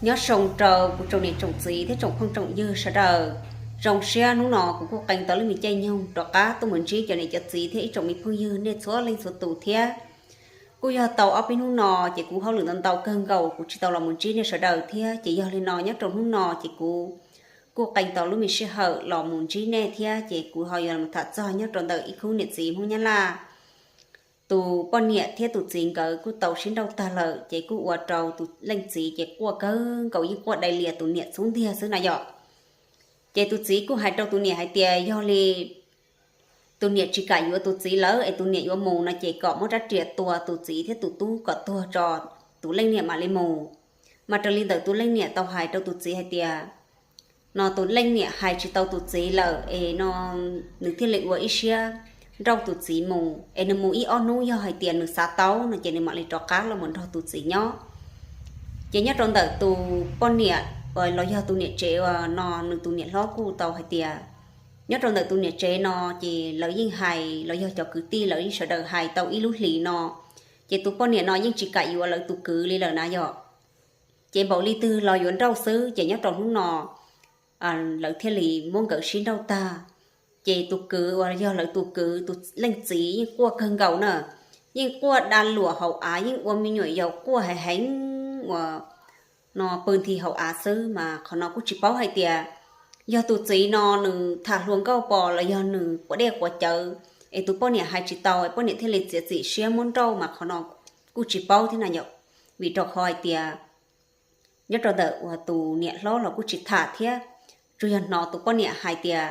Nyob zoo rau kuv tsoom niam tsoom txiv thiab tsoom phooj tsoom ywg sawv daws. Zoo siab hnub no kuv kuj qee tau lub me caij nyoog rov qab tuaj mus ntsib cov niam cov txiv thiab ib tsoom me phooj ywg nej txhua leej txhua tus thiab. Kuj yog tau ob peb hnub no ces kuv hauj lwm ntau ntau kawg nkaus kuv tsis tau los mus ntsib nej sawv daws thiab, ces yog li no nyob rau hnub no ces kuv kuj qee tau lub me sij hawm los mus ntsib nej thiab, ces kuv ho yuav los tham txog nyob rau ntawm ib khub niam txiv Hmoob Nyab Laj. Tus poj niam thiab tus txiv nkawd kuj tau sib nrauj tag lawm, ces kuj ua rau tus leej txiv ces quaj kawg nkaus, yeej quaj dai lias tus niam xub ntiag xwb na yom. Ces tus txiv kuj hais rau tus niam hais tias yog li tus niam tsis kam yuav tus txiv lawm es tus niam yuav mus no ces kom muab rab riam tua tus txiv thiab tus tub kom tuag tso, tus leej niam mam li mus. Mas raws li ntawm tus leej niam tau hais rau tus txiv hais tias, no tus leej niam hais tsis tau tus txiv lawm es no nws thiaj li ua ib siab nrauj tus txiv mus, es nws mus ib ob hnub yog hais tias nws xav tau no ces nws mam li rov qab los mus nrog tus txiv nyob. Ces nyob rau ntawm tus poj niam los yog tus niam tsev uas no nws tus niam hlob kuj tau hais tias, nyob rau ntawm tus niam tsev no ces lawv yeej hais los yog cov kwv tij lawv yeej sawv daws hais tau ib lub hlis no, ces tus poj niam no yeej tsis kam yuav lawv tus kwv li lawm na yom. Ces npaum li twg los yuav nrauj xwb, ces nyob rau hnub no lawv thiaj li muab nkawd sib nrauj tag. Ces tus kwv uas yog lawv tus kwv tus leej txiv yeej quaj kawg nkaus na, yeej quaj da luam hauv av, yeej ua me nyuam yaus quaj heev heev uas no pw nthi hauv av xwb. Mas qhov no kuj tsis paub hais tias yog tus txiv no nws tham hluas nkauj pos los yog nws quav dej quav cawv es tus poj niam hais tsis tau es poj niam thiaj li txiav txim siab muab nrauj, mas qhov no kuj tsis paub thiab na yom. Vim rau qhov hais tias nyob rau ntawm uas tus niam hlob los kuj tsis tham thiab, tsuas yog hnov tus poj niam hais tias,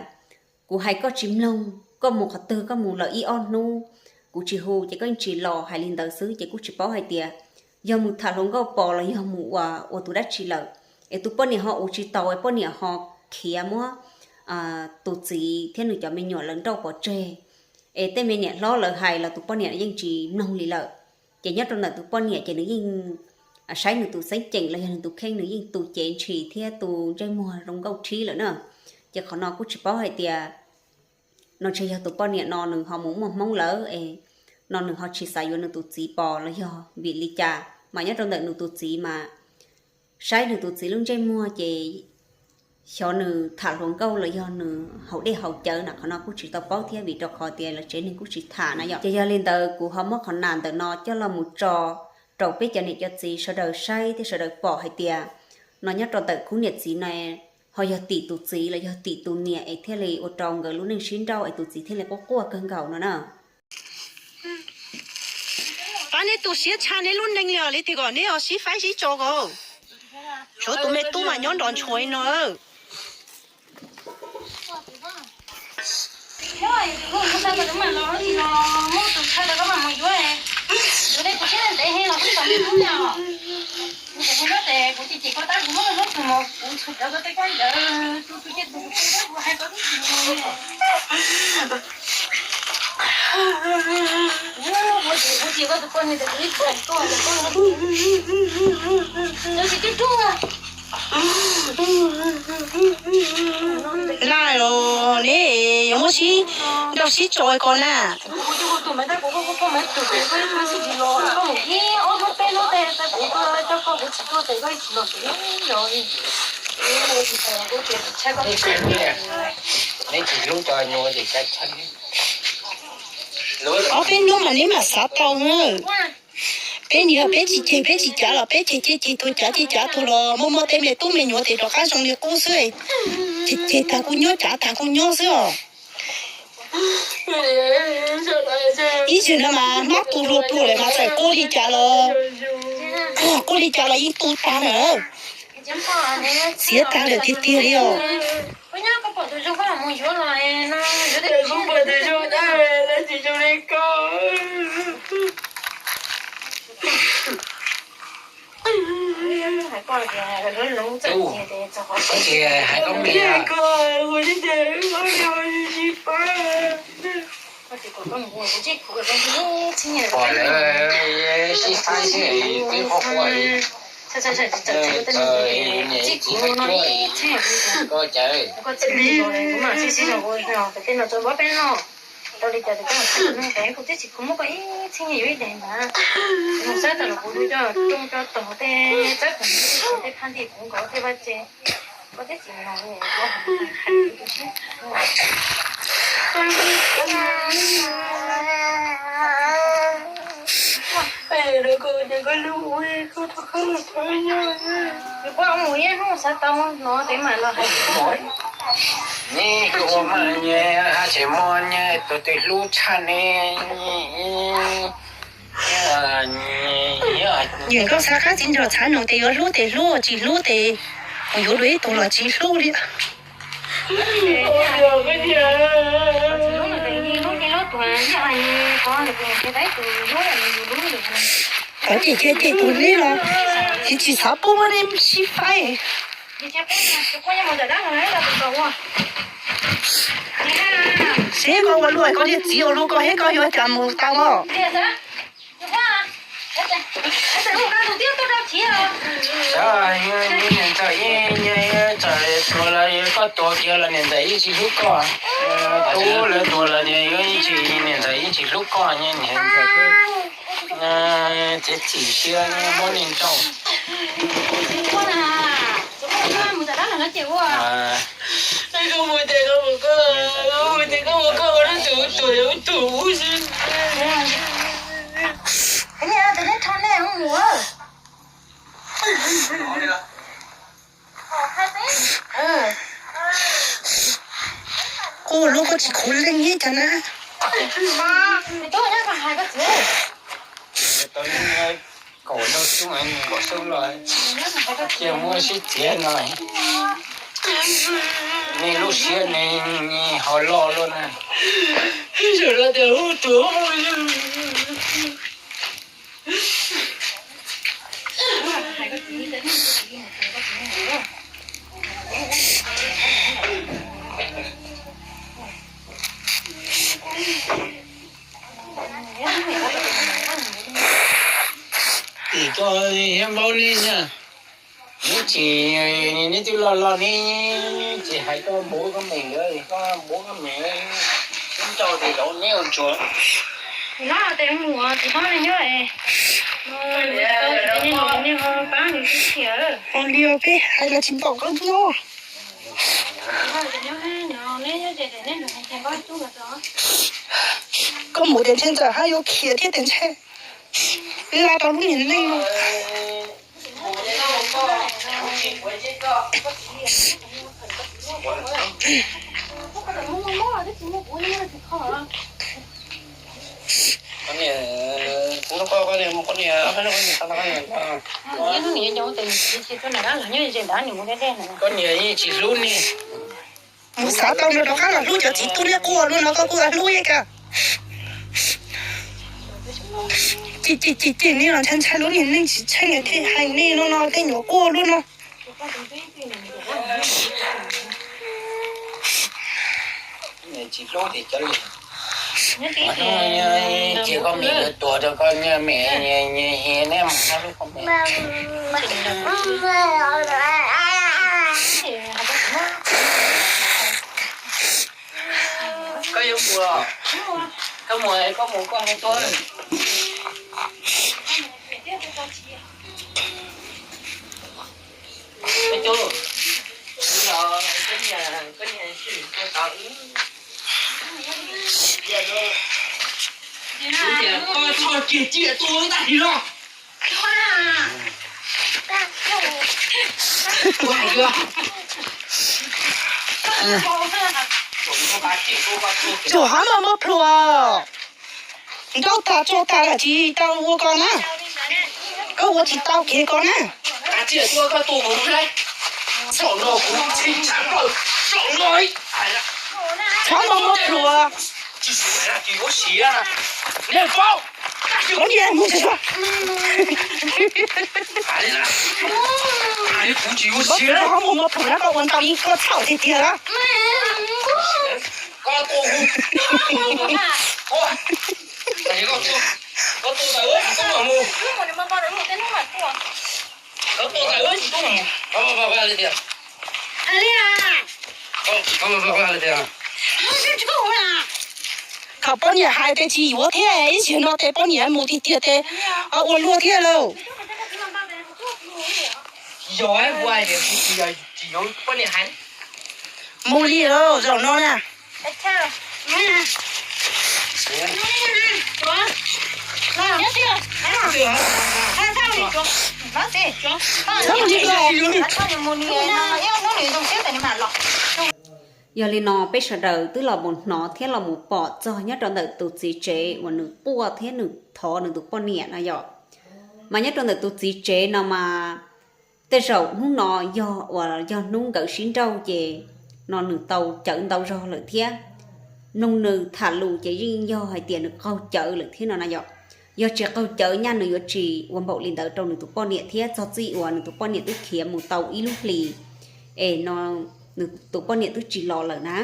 kuv hais koj tsis mloog, koj mus qhov twg koj mus lawm ib ob hnub, kuv tsis hu ces koj yeej tsis los, hais li ntawd xwb. Ces kuj tsis paub hais tias yog mus tham hluas nkauj pos los yog mus ua ua tus dab tsi lawm, es tus poj niam ho ua tsis tau es poj niam ho khiav muab tus txiv thiab nws cov me nyuam lawv nrauj pov tseg. Es tej me niam hlob lawv hais los tus poj niam yeej tsis mloog li lawm. Ces nyob rau ntawm tus poj niam ces nws yeej saib nws tus xeeb ceem los yog nws tus kheej nws yeej tu cev ntshis thiab tu ntsej muag zoo nkauj rhib lawm na. Ces qhov no kuj tsis paub hais tias no ntshe yog tus poj niam no nws ho mus muaj hmoob lawm es no nws ho tsis xav yuav nws tus txiv pos los yog vim li cas, mas nyob rau ntawm nws tus txiv mas saib nws tus txiv lub ntsej muag ces xyov nws tham hluas nkauj los yog nws haus dej haus cawv na, qhov no kuj tsis tau paub thiab vim rau qhov tias lawv tsev neeg kuj tsis tham na yom. Ces yog li ntawd kuv ho muab qhov nas ntawm no coj los mus tso rau peb cov niam cov txiv sawv daws saib thiab sawv daws pom hais tias no nyob rau ntawm khub niam txiv no ho yog tim tus txiv los yog tim tus niam es thiaj li ua rau nkawd lub neej sib nrauj es tus txiv thiaj li quaj quaj kawg nkaus no na. Pab neb tu siab tshaj neb lub neej li os, li tias kom neb ho sib faib sib tso ko. Tshuav tus me tub mas nyob nrov ntshuav li no. Laj los ne, yuav muab sib nrauj sib tso ko na. Ob peb hnub mas neb mam xav tau na. Peb niam peb tsis ceg peb tsis cav los peb ceg ceg ceg tuag cav ceg cav tuag los muaj muaj tej me tub me nyuam ces rov qab zoo li qub xwb. Ceg ceg tag kuj nyob cav tag kuj nyob xwb os. Ib txhia no mas hmab tu hlua pluag lawm mas txawm quaj li cas los, quaj li cas los yeej tu tag na. Txiav tag lawm tiag tiag li os. Tsis hais koj me. Pom lawm sib faib xwb twb qhuav quaj li. Koj cawv. Tej phaj ntij kuv nkaus tej vaj tse, koj twb tsis hnov. Koj mus ib hnub xav tau no tes mam los hais. Neb koj ua mas nyab hab tseem muaj nyab tus twg hlub tshaj ne. Yog koj xav qab txiv nrog txhav nus tes yuav hlub tes hlub, tsis hlub tes mus yuav dua ib tug los tsis hlub li. Cov cem cem tus neb los tsis tsis xav pub muab neb sib faib. Seb koj ua luaj koj niag txiv ua luaj koj thiab koj yuav cas mus tau os. Niam ntxawm, tuag los koj tuag kiag los niam ntxawm yeej tsis hlub koj. Tub lawv tuag los niam ntxawm yeej tsis hlub koj, niam ntxawm txiav txim siab muab niag nrauj. Kuv lub koj tsis khuv leej ib cas na. Kaum no xub, kaum xub los cia muab sib txiav no. Nej lub siab nej ho loj luaj na. Tim koj thiab npaub neb na, neb tsis, neb twb loj loj neb tsis hais koj npaum koj meem, koj npaum koj meem, neb nrauj tes zaum neb ua tsuav. Tes mus tsis tau li nyob, ua li peb hais los tsis npaum koj nyob. Koj mus tes ntshe ntxawm hab yuav khiav thiab tes ntshe la rau lub niag neej no. Koj niam yeej tsis hlub nej. Mus xav tau nrog rov qab los hlub cov txiv tub neb quaj luaj no koj kuj hlub ib kas. Cem cem cem cem nej los ntshai ntshai lub niag neej tsis tsheej thiaj hais nej no no tej nyuam quaj luaj no. Ces koj mem yuav tuag rau koj niag mem, neb mus noj lub koj mem. Koj yuav mus los? Koj mus, koj mus koj hais tuaj. Koj cub, koj niam, koj niam sim tua tau ib. Koj txhob ciaj ciaj tua tag li no. Tsuas hab mas muab plhuav. Ntaub tas tsuag tas lawm tsis tau ua ko na. Koj ua tsis tau kev ko na. Txhob muab muab plhuav. Pov niam mus tsis tau. Pov niam ho mus muab plhuav na, koj ua ntau ib koj txhaum tiag tiag na. Thaum poj niam hais tes tsis yuav thiab, ib sim no tes poj niam mus tiag tiag tes ua luaj thiab lauj. Yog ua tsis yuav poj niam heev. Mus li lawm zaum no na. Yog li no peb sawv daws twb los mus hnov thiab los mus pom txog nyob rau ntawm tus txiv tsev uas nws quaj thiab nws thov nws tus poj niam no yom. Mas nyob rau ntawm tus txiv tsev no mas tej zaum hnub no yog uas yog hnub nkawd sib nrauj ces no nws tau cawv ntau zog lawm thiab. Mloog nws tham lus ces yeej yog hais tias nws qaug cawv lawm thiab no na yom. Yog tsis qaug cawv nyaj nws yuav tsis ua npaum li ntawd rau nws tus poj niam thiab txog txij uas nws tus poj niam twb khiav mus tau ib lub hlis es no nws tus poj niam twb tsis los lawm na,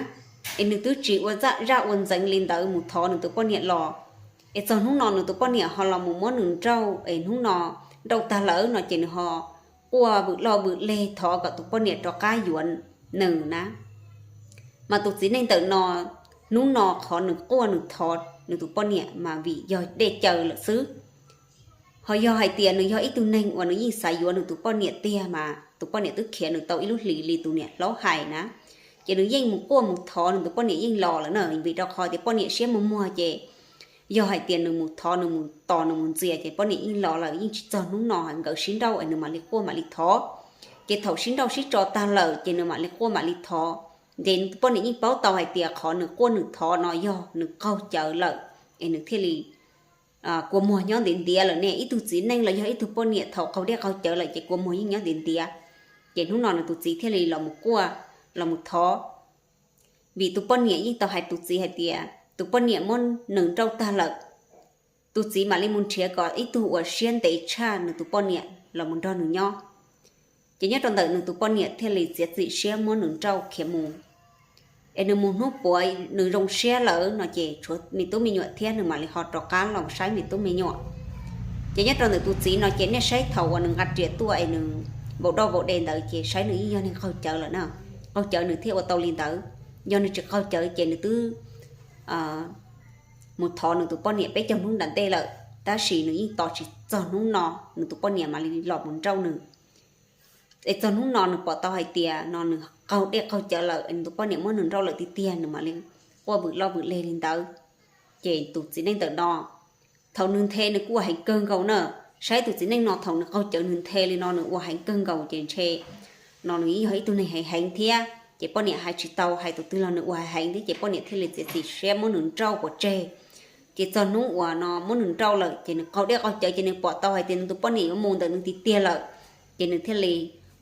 es nws twb tsis ua zaj ua ntxeev li ntawd mus thov nws tus poj niam los. Es txog hnub no nws tus poj niam ho los mus muab nws nrauj es hnub no nrauj tag lawm no ces nws ho quaj vwm loj vwm leg thov kom tus poj niam rov qab yuav nws na. Mas tus txiv neej ntawm no hnub no qhov nws quaj nws thov nws tus poj niam mas vim yog dej cawv lawm xwb. Ho yog hais tias nws yog ib tug neeg uas nws yeej xav yuav nws tus poj niam tiag mas tus poj niam twb khiav nws tau ib lub hlis li tus niam hlob hais na, ces nws yeej mus quaj mus thov nws tus poj niam yeej los lawm na, vim rau qhov tias poj niam siab muag muag ces yog hais tias nws mus thov nws mus tos nws mus ntxias ces poj niam yeej los lawm, yeej tsis txog hnub no nkawd sib nrauj es nws mam li quaj mam li thov. Ces thaum sib nrauj sib tso tag lawm ces nws mam li quaj mam li thov. Ces tus poj niam yeej paub tau hais tias qhov nws quaj nws thov no yog nws qaug cawv lawm es nws thiaj li kua muag nyob ntiav ntiav lawm ne. Ib tug txiv neej los yog ib tug poj niam thaum qaug dej qaug cawv lawm ces kua muag yeej nyob ntiav ntiav. Ces hnub no nws tus txiv thiaj li los mus quaj los mus thov, vim tus poj niam yeej tau hais tus txiv hais tias tus poj niam muab nws nrauj tag lawm. Tus txiv mam li mus nrhiav kom ib tug uas siab ntev tshaj nws tus poj niam los mus nrog nws nyob. Ces nyob rau ntawm nws tus poj niam thiaj li txiav txim siab muab nws nrauj khiav mus. Es nws mus hnub puav nws zoo siab lawm no ces tshuav me tub me nyuam thiab nws mam li ho rov qab los saib me tub me nyuam. Ces nyob rau ntawm tus txiv no ces nej saib thaum uas nws nqa riam tuaj es nws vau doj vau de ntawd ces saib nws yeej yog neeg qaug cawv lawm na. Qaug cawv nws thiaj ua tau li ntawd. Yog nws tsis qaug cawv ces nws twb mus thov nws tus poj niam peb caug hnub nram ntej lawm, tab sis nws yeej tos tsis txog hnub no nws tus poj niam mam li los mus nrauj nws. Es txog hnub no nws pom tau hais tias no nws qaug dej qaug cawv lawm, nws tus poj niam muab nws nrauj lawm tiag tiag, nws mam li quaj vwm loj vwm leg li ntawd. Ces tus txiv neej ntawm no, thaum nws nthe nws kuj ua heev kawg nkaus na. Saib tus txiv neej no thaum nws qaug cawv nws nthe li no nws ua heev kawg nkaus ces ntshe no nws yeej yog ib tug neeg heev heev thiab, ces poj niam hais tsis tau, hais tus twg los nws ua heev heev thiab, ces poj niam thiaj li txiav txim siab muab nws nrauj pov tseg. Ces txog hnub uas no muab nws nrauj lawm ces nws qaug dej qaug cawv ces nws pom tau hais tias nws tus poj niam yuav mus ntawm nws tiag tiag lawm, ces nws thiaj li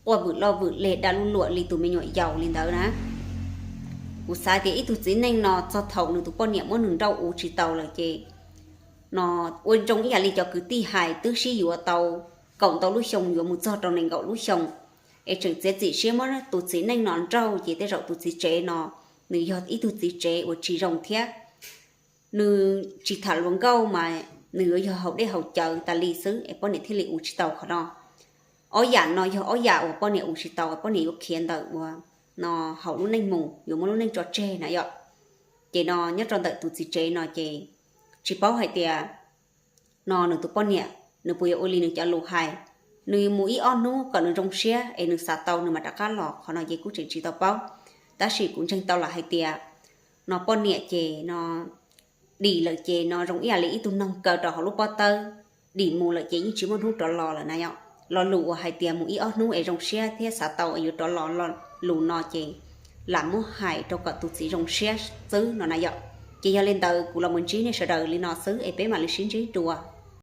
quaj vwm loj vwm leg dag luj luam li tus me nyuam yaus li ntawd na. Kuv xav tias ib tug txiv neej no txog thaum nws tus poj niam muab nws nrauj ua tsis tau lawm ces no ua zoo ib yam li cov kwv tij hais twb sib yuav tau kaum ntau lub xyoo yuav mus txog rau nees nkaum lub xyoo, es tseem txiav txim siab muab tus txiv neej no nrauj ces tej zaum tus txiv tsev no nws yog ib tug txiv tsev uas tsis zoo thiab. Nws tsis tham luag nkauj mas nws yuav yog haus dej haus cawv tas li xwb es poj niam thiaj li ua tsis tau qhov no. Ob yam no yog ob yam uas poj niam ua tsis tau, poj niam yuav khiav ntawm uas no haus lub neej mus, yuav muab lub neej tso tseg na yom. Ces no nyob rau ntawm tus txiv tsev no ces tsis paub hais tias no nws tus poj niam nws puas yuav ua li nws cov lus hais, nws mus ib ob hnub kom nws zoo siab es nws xav tau nws mam rov qab los, qhov no ces kuj tseem tsis tau paub. Tab sis kuv ntseeg tau lawm hais tias no poj niam ces no dim lawm ces no zoo ib yam li ib tug noog kaw rau hauv lub pob tawb, dim mus lawm ces yeej tsis muaj hnub rov los lawm na yom. Lo lus uas hais tias mus ib ob hnub es zoo siab thiab xav tau es yuav rov los, lo lus no ces lam muab hais rau kom tus txiv zoo siab xwb no na yom. Ces yog li ntawd kuv los mus ntsib nej sawv daws li no xwb es peb mam li sib ntsib dua.